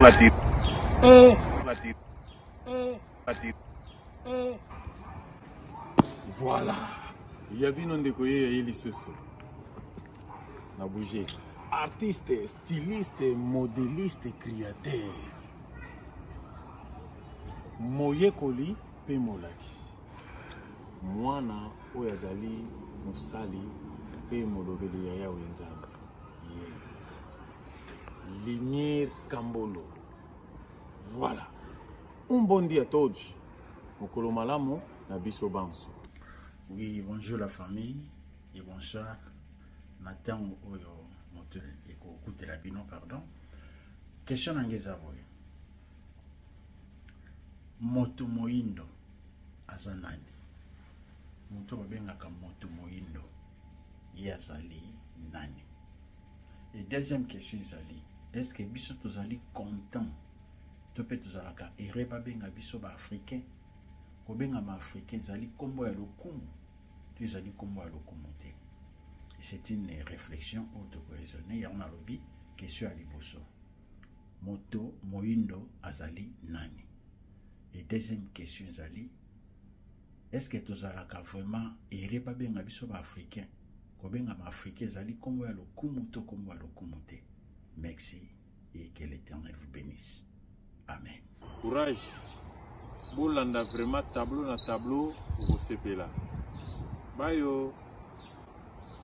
Bati. Eh. Bati. Eh. Bati. Eh. Voilà. Ya bino ndeko ye ya ye lisusu. Na bouger. Artiste, styliste, modéliste, créateur. Moyekoli mpe molakisi. Mwana oyo azali mosali mpe molobeli ya Yawe Nzambe. Ye. Lumière Kambolo. Voilà. Un bon dia a todos. Mokolo malamu na biso banso. Oui, bonjour la famille et bonsoir. Na ntango oyo moto ekokutela bino pardon. Question na ngai eza boye. Moto moyindo aza nani? Moto babengaka moto moyindo ye azali nani? Et deuxième question ezali, est-ce que biso tozali content to mpe tozalaka heureux babenga biso ba africain? Kobengama africain ezali nkombo ya lokumu to ezali nkombo ya lokumu te? C'est une réflexion oyo tokoraisonne yango. Nalobi question ya liboso, moto moyindo azali nani? Et deuxième question ezali, est-ce que tozalaka vraiment heureux babenga biso ba africain? Kobengama africain ezali nkombo ya lokumu to nkombo ya lokumu te? Merci et que l'Éternel vous bénisse. Amen. Courage. Bolanda vraiment tableau na tableau okosepela. Bayo.